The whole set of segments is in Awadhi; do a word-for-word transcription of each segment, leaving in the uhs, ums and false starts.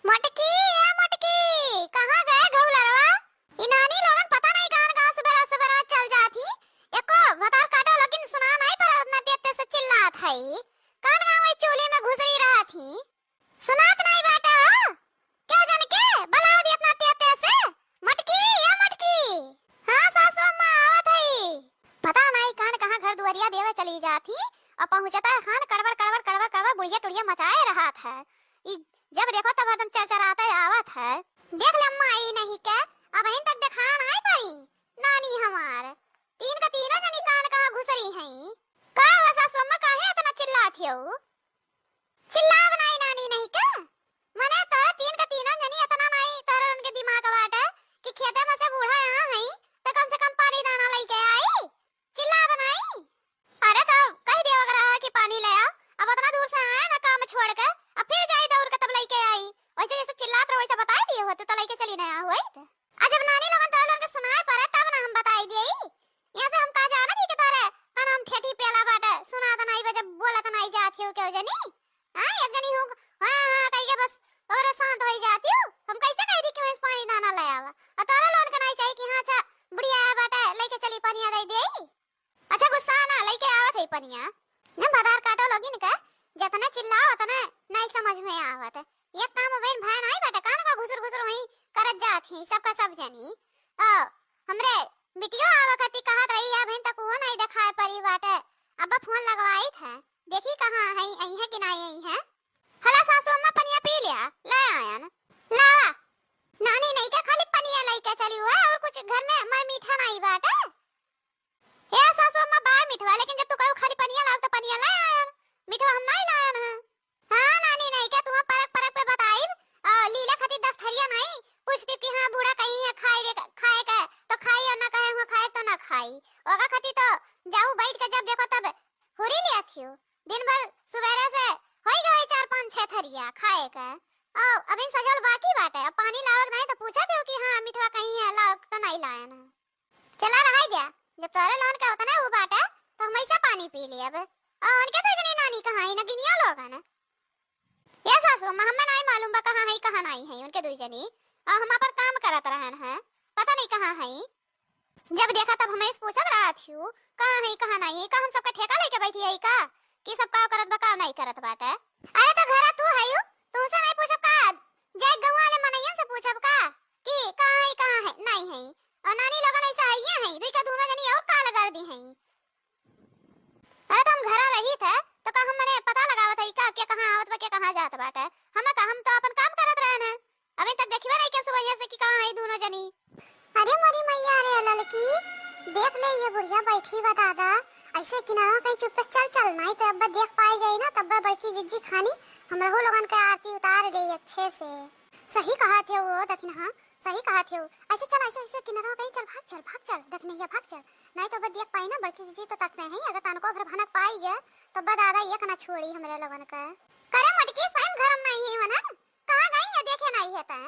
मोटकी, ए मोटकी, कहाँ गए घउलरवा? ई नानी लोगन पता नहीं कहाँ कहाँ सुबेरा सुबेरा चल जात ही। एको भतार काटो लेकिन सुना नहीं पड़ा, इतना तेज तेज से चिल्लात है। कहाँ कहाँ वही चूल्ही में घुसरी रहत ही। सुनात नहीं बाटे हो? क्या जन के बला दिया इतना तेज तेज से? मोटकी, ए मोटकी। हाँ सासू अम्मा, आवत है। पता नहीं कहाँ कहाँ घर दुआरिया देवे चली जात ही और पहुँचता है खान कड़बड़ कड़बड़ कड़बड़ कड़बड़ बुढ़िया टुढ़िया मचाए रहत है। ई जब देखो तब हरदम चरचराते आवत है। देख ले अम्मा, ई नहीं के, अबहिन तक देखा नाई पाई नानी हमार। तीन का तीनों जनी कान कहाँ घुसरी हैं। का हुआ सासू अम्मा, काहे इतना चिल्लात हो? चिल्लाब नाई नानी नहीं के, मने तोहरे तीन का तीनों जनी इतना नाई तोहरे उनके दिमाग बाटे कि खेते में से बूढ़ा यहाँ हैं तो कम से कम पानी दाना लेके आई। चिल्लाब नाई। अरे तो कह दिया अगर रहा कि पानी ले आओ, अब उतना दूर से आए ना काम छोड़ के, अब फिर जाई दौड़ के तब लेके आई। वैसे जैसे चिल्लात रहो वैसे बताई दिए हो, तू तो लेके चली ना हुई। आ जब नानी लोगन तोहरे लोगन के सुनाए पड़े तब ना हम बताई दिए। यहाँ से हम का जानत ही कि तोहरे कान हम ठेठी पेला बाटे, सुनात नाई बा, जब बोलत नाई जात हो केहू जनी। हाँ, एक जनी हो, हाँ, हाँ, कही के बस और शांत होई जात हो। हम कैसे कह दी कि वहीं से पानी दाना ले आवा? और तोहरे लोगन के नाई चाहिए कि हाँ, अच्छा, बुढ़िया है बाटे, लेके चली पनिया दे दे। अच्छा, गुस्सा ना, लेके आवत है पनिया। न भतार काटो लोगिन के, जतने चिल्लाओ, उतने नहीं समझ में आवत। ये काम बहन भय नहीं बाटे, कान का घुसुर घुसुर वहीं करत जात ही, सबका सब जनी। ओ, हमरे बिटियो आवे खातिर कहत रही है, अबहिन तक उहो नहीं देखाए पड़ी बाटे। अब फोन लगवाई थे, देखी कहाँ है, आई है कि नहीं आई है। हला सासू अम्मा, पनिया पी लिया, ले आयन। लावा, नानी नहीं के खाली पनिया लेके चली हुआ है और कुछ घर में मर मीठा नहीं बाटे। ए सासू अम्मा, बा मिठवा, लेकिन जब तू कहू खाली पनिया लाओ तो पनिया ले आयन, मिठवा हम नहीं लायन है। हाँ नानी, नहीं क्या तुम्हें परक परक पे बताइब, आ, लीला खातिर दस थरिया नहीं पूछती कि हाँ बूढ़ा कहीं है खाए रे, खाए का तो खाई और ना कहे हुआ खाए तो ना खाई। ओका खातिर तो जाऊ बैठ के जब देखो तब हुरी लिया थियो। दिन भर सुबेरे से होई गए चार पाँच छह थरिया खाए का। ओ, अभी सजल बाकी बाटे, अब पानी लावक नहीं तो पूछा थियो कि हाँ मिठवा कहीं है लाओ तो नहीं लायन है। चला रहाई द्या, जब तोहरे लोगन का उतना हु बाटे, तो हम ऐसे पानी पी लेब। और उनके तो इतनी नानी कहाँ है, नगिनिया लोगन। ये सासू अम्मा, हमें नहीं मालूम बा कहाँ है, कहाँ नहीं है उनके दुई जनी। और हम अपन काम करत रहन हैं, पता नहीं कहाँ है। जब देखा तब हमें पूछत रहत हियू, कहाँ है, कहाँ नहीं है, का हम सबका ठेका लेके बैठी है का? कि सब का करत बा, का नहीं करत बाटे? अरे तो घरा तू है यू, तुमसे नहीं पूछब का? जाए गाँव वाले मनैयन से पूछब का? कि कहाँ है, कहाँ है, नहीं है। और नानी लोगन ऐसा है, ये है, दुई का दोनों जनी और काल कर दी हैं। अरे तो हम घरा रही थे, तो का हम मने पता लगावत है का, के कहाँ आवत बा, के कहाँ जात बाटे? हम का, हम तो अपन काम करत रहन हैं, अभी तक देखबे नहीं के सुबह से कि कहाँ है दोनों जनी। अरे मोरी मैया रे ललकी, देख ले ये बुढ़िया बैठी बा दादा, ऐसे किनारा कहीं चुप्पे चल चल, नहीं तो अब देख पाए जाई ना, तब बड़की जिज्जी खानी हमरहू लोगन के आरती उतार गई अच्छे से। सही कहा थे वो दखिनहा, सही कहा थे वो। ऐसे चल, ऐसे, ऐसे किनारा कहीं चल, भाग चल, भाग चल, दखिनहिया भाग चल, नहीं तो अब देख पाई ना बड़की जिज्जी तो तकते हैं, अगर तनको भर भनक पाई गए तो बा दादा एक ना छोड़ी हमरे लोगन का। करे मटकी सही में घर में नहीं है वनन, कहाँ गई है देखे नहीं है तैं?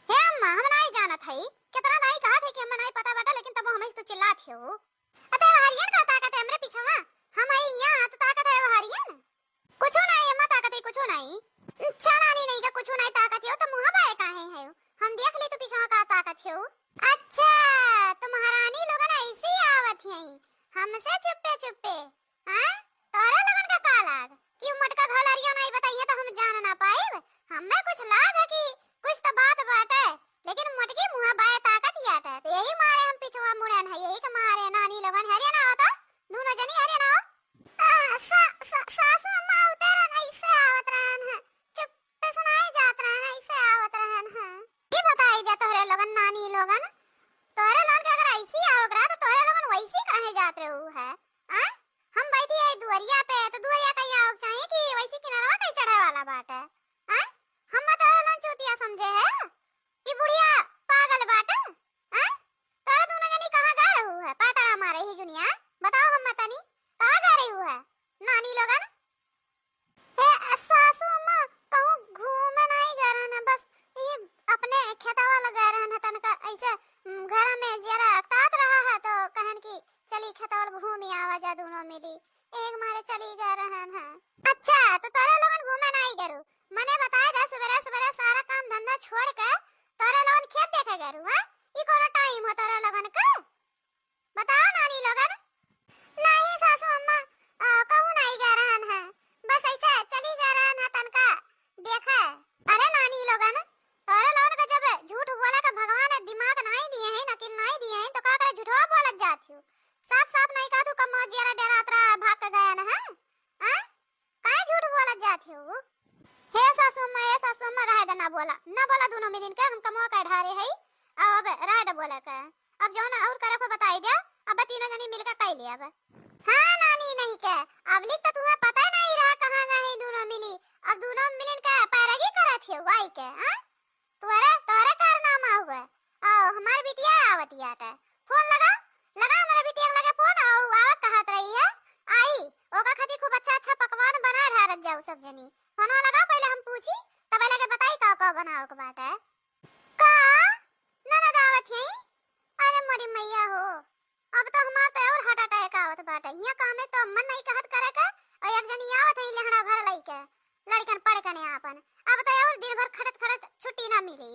हे अम्मा, हम नहीं जानत हई, कितना दाई कहत है कि हमें नहीं पता बाटे, लेकिन तब हम तो चिल्लात हो। अते हरियन का ताकत है हमरे पीछवा, हम हई यहाँ तो ताकत है हरियन। कुछो नहीं अम्मा, ताकत है कुछो नहीं। अच्छा नानी नहीं का कुछो नहीं ताकत हो तो मुँह बाए काहे है? हम देख ली तू पीछवा का ताकत हो। अच्छा, तुम महारानी लोगन ऐसी आवत है हमसे चुप्पे चुप्पे। हाँ? तोहरे लोगन का का लाग कि उ मोटका घोलरिया नाई बताइए तो हम जान ना पाइब? हमें कुछ लाग है कि कुछ तो बात बाटे, लेकिन मोटकी मुँह बाए ताकत ही आटे, तो यही मारे हम पिछवा मुड़न है, यही के मारे नानी लोगन हरिया ना हो तो, दोनों जनी हरिया ना हो। आ, सा-, सा-, सासू अम्मा उतरन ऐसे आवत रहन है, चुप सुनाई जात रहन, ऐसे आवत रहन है। ये बताई जा तोहरे लोगन नानी लोगन, तोहरे लोगन के अगर ऐसी आवक रहा तो तोहरे लोगन वैसी काहे जात रहू है? आ? हम बैठी है दुआरिया पे, तो दुआरिया कहीं आवक चाहिए कि वैसी किनारवा कहीं चढ़े वाला बाटे? आ? हम तोहरे लोगन चूतिया समझे है कि बुढ़िया पागल बाटे? आ? तोहरे दोनों जनी कहाँ गा रहू है? पातड़ा मारे ही जुनिया, बताओ हम तनी, कहाँ गा रहू है नानी लोगन? हे सासू अम्मा, कहूँ घूमे नहीं गए रहन, बस ये अपने खेतवा लगे रहन है, तनका ऐसे, उम, घर में जरा अकतात रहा है, तो कहन कि चली खेतवा घूम आवा जा दोनों मिली, एक मारे चली गए रहन है। अच्छा, तो तोरे लोगन घूमे नहीं गरू, मने बताए दे, सुबेरे सुबेरे सारा छोड़ के तोरे लोगन खेत देखे गए रहू, हाँ? ई कोनो टाइम हो तोरे लोगन के? बताओ नानी लोगन। नहीं सासू अम्मा, अ, कहूँ नहीं गए रहन है, बस ऐसे चली गए रहन है तनका देखे। अरे नानी लोगन, तोरे लोगन के जब झूठ बोले के भगवान दिमाग नहीं दिए हैं, अकिल नहीं दिए हैं, तो का करे झूठवा बोलत जात हो? साफ साफ नहीं कहा तू कमो जियरा डेरात रहा, भाग के गया न है, हाँ? काहे झूठ बोलत जात हो? हे सासू अम्मा, हे सासू अम्मा, रहे दे, ना बोला, ना बोला दोनों मिलिन के, हम कमवा के ढारे हई, अब रहे दे बोले के। अब जौन और करे को बताई दे, अब तीनों जनी मिलके कई ले अब। हाँ नानी, नहीं के, अब लिख तो तुम्हें पता नहीं रहा कहाँ गए हैं दोनों मिली, अब दोनों मिलिन के पैरगी करत हो आई के, हाँ? तोरे, तोरे कारनामा हुए। आओ, हमार बिटिया आवत आटे। फोन लगा, लगा हमारे बिटिया के लगे फोन, आओ, आवत कहत रही है, आई, ओका खातिर खूब अच्छा अच्छा पकवान बना ढारत जाऊ सब जनी। फोनवा लगा, पहले हम पूछी, तब लगे बताई का का बनावे के बाटे। का? ननद आवत है? अरे मोरी मैया हो, अब तो हमार तो और हार्ट अटैक आवत बाटे। हियां कामे तो मन नहीं कहत करे के, और एक जनी आवत है लेहड़ा भर लई के, लड़कन पढ़ कने आपन। अब तो और दिन भर खटत खटत छुट्टी ना मिली।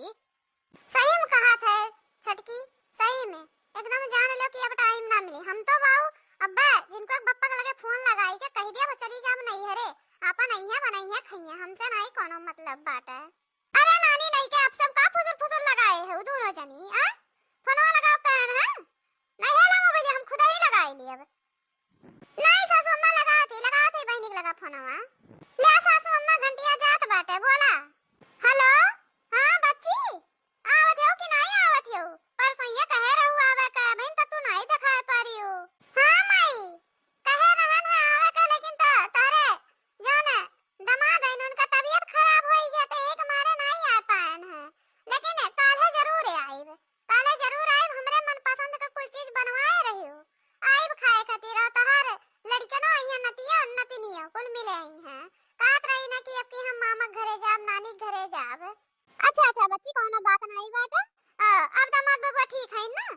सही में कहत है छोटकी, सही में एकदम जान लो कि अब टाइम ना मिली। हम तो बाऊ अब्बा जिनको बप्पा के लगे फोन लगाई के कह दिया, "वो चली जाब नहीं हरे, आपन अइहे बनइहे खइहे, हमसे नहीं कोनो मतलब बाटे।" अरे नानी, नहीं के आप सब का फुसुर फुसुर लगाए है उ दोनों जनी, आ? फोनवा लगाओ कहन है? नहीं है, लाओ भैया, हम खुद ही लगाए लिए अब। नहीं सासू अम्मा, लगावत ही, लगावत ही बहिनी के लगा फोनवा। ले सासू अम्मा, घंटिया जात बाटे, बोला। हेलो, हाँ बच्ची, आवत हो कि नहीं आवत हो? परसों ये कहे रहू आवे का, बहिन त तू नहीं दिखाए पारी हो। हाँ माई, कहे रहन है आवे का, लेकिन त तोहरे जौन दमाद है उनका तबीयत खराब होई गया, तो एक मारे नहीं आ पाएन है, लेकिन काल्हे जरूर आइब। काल्हे जरूर आइब, हमरे मनपसंद के कुल चीज बनवाए रहियो। आइब खाए खातिर, और तोहार लड़कनो अइहें, नतिया नतिनिया कुल मिले अइहें। कहत रही ना कि अब की हम मामा के घरे जाब, नानी के घरे जाब। अच्छा, अच्छा बच्ची, कौनो बात नहीं बाटे। आ, अब दामाद बबुआ ठीक है ना?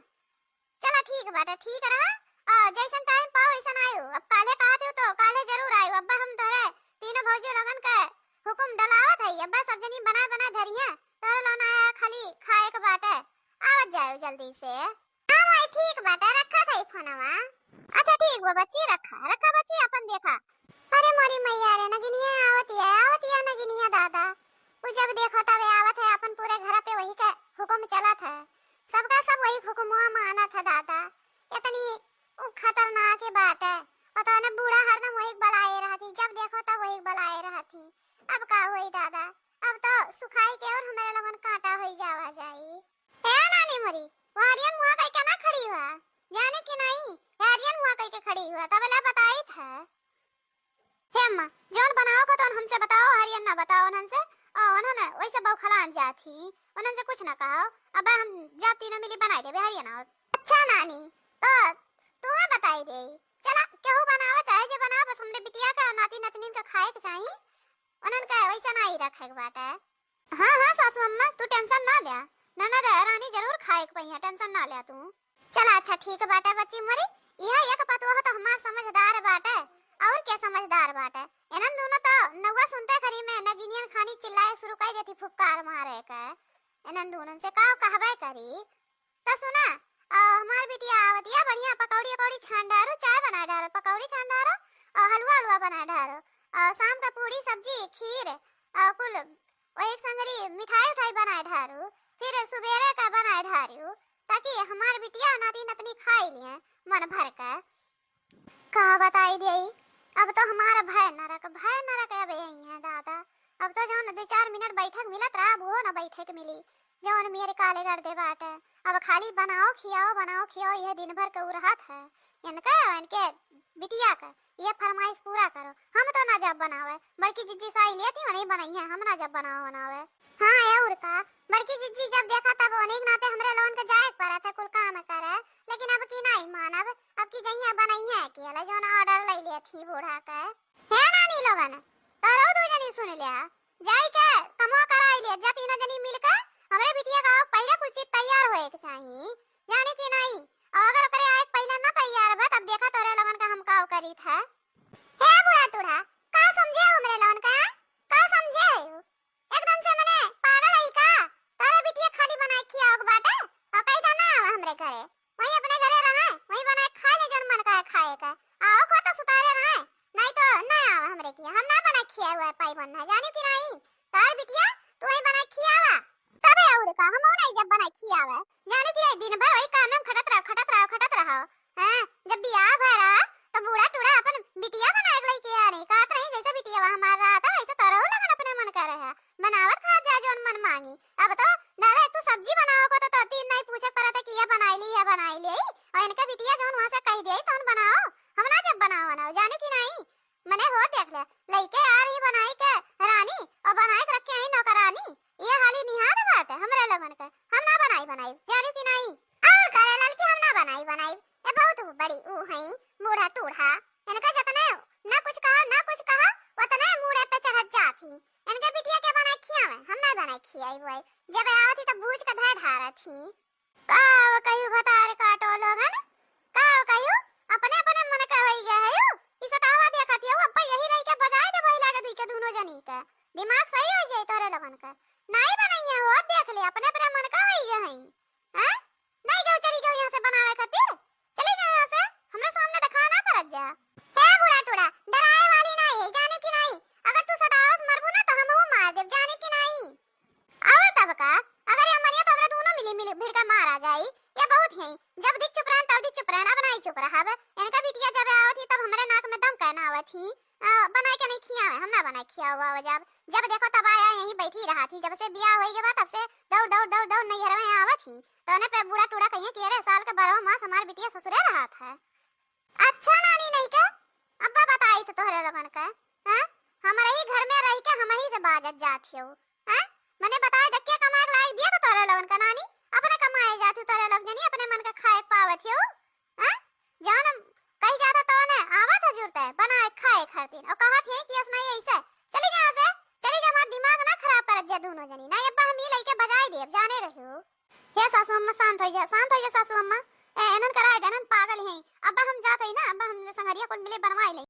चला ठीक बाटे, ठीक रहा। आ, जैसन टाइम पाओ वैसन आयो। अब काल्हे कहत हो तो काल्हे जरूर आयो। अब्बा हम तोहरे तीनों भौजी लोगन के हुकुम डलावत है। अब्बा सब जनी बनाए बनाए धरिहे, तोहरे लोन आया खाली खाए के बाटे। आवत जायो जल्दी से। हाँ माई, ठीक बाटे, रखा था ई फोनवा। अच्छा ठीक बा बच्ची, रखा, रखा बच्ची, अपन देखा। अरे मोरी मैया रे, नगिनिया आवतिया, आवतिया नगिनिया दादा। उ जब देखो तबे आवत है, अपन पूरे घर पे वही के हुकुम चलत है, सबका सब वही हुकुमवा मानत है दादा। इतनी उ खतरनाक बाटे, और तो ने बूढ़ा हरदम वही बलाए रहती, जब देखो तब वही बलाए रहती। अब का होई दादा, अब तो सुखाई के और हमारे लोगन कांटा होई जावा जाई। ए नानी मोरी, वो हरियन मुहा कई के ना खड़ी हुआ, जाने कि नहीं, हरियन मुहा कई के खड़ी हुआ, तब ला बताई था। हे अम्मा, जौन बनाओ का तौन हमसे बताओ, हरियन ना बताओ उन्हन से, और उन्हन वैसे बौखलान जात ही, उन्हन से कुछ ना कहो। अब हम जाब तीनों मिली बनाई लेबे हरियन और। अच्छा नानी, तो तुम्हें बताई दे, चला केहू बनावे चाहे जे बनावे, बस हमरे बिटिया का नाती नतनीन का खाए के चाही, उन्हन का वैसे ना ही रखे के बाटे। हाँ, हाँ, सासू अम्मा, तू टेंशन ना ल्या। ननद रानी जरूर खाए के पइहें, टेंशन ना ल्या तू। चला, अच्छा, ठीक बाटे, बच्ची मोरी। इहे एक पतोह तो हमार समझदार बाटे, और के समझदार बाटे। इनन दोनों तो नौवा सुनते खरी में नगिनियन खानी चिल्लाए शुरू कर देती, फुक्कार मारे के। इनन दोनों से का कहबे करी। त सुना, अ, हमार बिटिया आवतिया, बढ़िया पकौड़ी, पकौड़ी छान ढारो, चाय बनाए ढारो, पकौड़ी छान ढारो, अ, हलवा, हलवा बनाए ढारो, अ, शाम का पूड़ी, सब्जी, खीर, अ, कुल वही संगरी मिठाई, उठाई बनाए ढारो, फिर सुबेरे का बनाए ढारो, ताकि हमार बिटिया नाती नतनी खाई लिए मन भर के। का बताई देई, अब तो हमार भय नरक, भय नरक अब यही है दादा। अब तो जौन दो चार मिनट बैठक मिलत रहा, अब वो न बैठक मिली, जौन मेरे काले कर दे बाटे। अब खाली बनाओ खियाओ, बनाओ खियाओ, यह दिन भर के उ रहत है। इनके, इनके बिटिया के ये फरमाइश पूरा करो। हम तो ना जब बनावे, बड़की जिज्जी साई लेती वही बनई है, हम ना जब बनाओ बनावे। हाँ, और का, बड़की जिज्जी जब देखा तब ओने के नाते हमरे लोगन के जाए के पड़त है कुल काम करे, लेकिन अब की नहीं मानब, अब की जइहे बनइहे अकेले, जौन ऑर्डर ले लेत ही बूढ़ा के। हे नानी लोगन, तोरो दू जनी सुन लिया, जाई के कमवा कराई लिया, जा तीनों जनी मिल के हमरे बिटिया का पहले कुल चीज तैयार होए के चाही, जाने की नहीं, और अगर ओकरे आए के पहले ना तैयार बा, तब देखा तोरे लोगन का हम का करी था। हे बूढ़ा तूढ़ा, का समझे हो हमरे लोगन का? का समझे हो? एकदम से मने पागल है का? जौन मन मांगी। अब तो दादा, एक तो सब्जी बनाओ को तो, तो तीन नहीं पूछे पड़त है कि ये बनाई ली, ये बनाई ली। और इनके बिटिया जौन वहाँ से कह दिया, तौन बनाओ। हम ना जब बनाओ, बनाओ, जाने की नहीं। मने हो देख ले, लइके आ रही बनाई के रानी और बनाई के रखे आई नौकरानी। ये हाली निहार बाटे हमरे लोगन के। हम ना बनाई, बनाई, जाने की नहीं। और करे ललकी हम ना बनाई, बनाई। ये बहुत बड़ी ऊ हई, बूढ़ा टूढ़ा। इनका जतने ना कुछ कहा, ना कुछ कहा, उतने मूड़े पे चढ़त जात ही। इनके बिटिया के बनाई खियावे, हम ना बनाई खियाई बुआई। जब आवत ही तब भूज के धै ढारत ही। का वो कहियो भतार काटो लोगन, का वो कहियो अपने अपने मन का होई गया है यू। इसे कहवा देखत है, अब्बा यही रही के बजाए दे भइला के दुई के दोनों जनी के। दिमाग सही हो जाए तोरे लोगन का। नहीं बनइया हो, देख ले, अपने अपने मन का होई गया है। हैं? नहीं गयो, चली गयो यहाँ से बनावे खातिर। चली जा यहाँ से, हमरा सामने देखा ना पड़त जा। हे बूढ़ा टूढ़ा, डराए वाली नहीं है, जाने की नहीं। अगर तू सटावस मरबू ना तो हमहू मार देब, जाने की नहीं। और तब का, अगर ये मरिया तो हमरा दोनों मिली मिली भिड़ के मारा जाई। ये बहुत है, जब दिख चुप रहन तब दिख चुप रहन, अब नहीं चुप रहब। इनका बिटिया जब आवत ही तब हमरे नाक में दम कहना आवत ही। आ, बनाए के नहीं खियावे, हम ना बनाए खियाओ आवे जब, जब देखो तब आया यहीं बैठी रहा थी। जब से बियाह होई के बाद तब से दौड़ दौड़ दौड़ दौड़ नैहर में आवत ही। तो उन्हें पे बूढ़ा टूढ़ा कहिए कि अरे साल के बारह मास हमार बिटिया ससुरे रहा था। अच्छा नानी नहीं के, अब्बा बताई तो तोहरे लोगन के, हैं? हमारे ही घर में रह के हम ही से बाजत जात हो, हैं? मने बताए तो क्या कमाए के लायक दिया तो तोहरे लोगन का नानी? अपने कमाए जात हो तोहरे लोग जनी, अपने मन का खाए के पावत हो, हैं? जौन कही जाता तो ने आवत हो जुरते, बनाए खाए खातिर, और कहत है कि अस नहीं ऐसे, चली जा से, चली जा, हमार दिमाग ना खराब करत जा दोनों जनी, नहीं अब्बा हम ही लइके बजाए देब, जाने रहो। हे सासू अम्मा, शांत हो जा, शांत हो जा सासू अम्मा। ए, एनन कराए देनन, पागल हैं। अब्बा हम जात हई ना, अब्बा हम संगरिया कुल मिले बनवाई ले।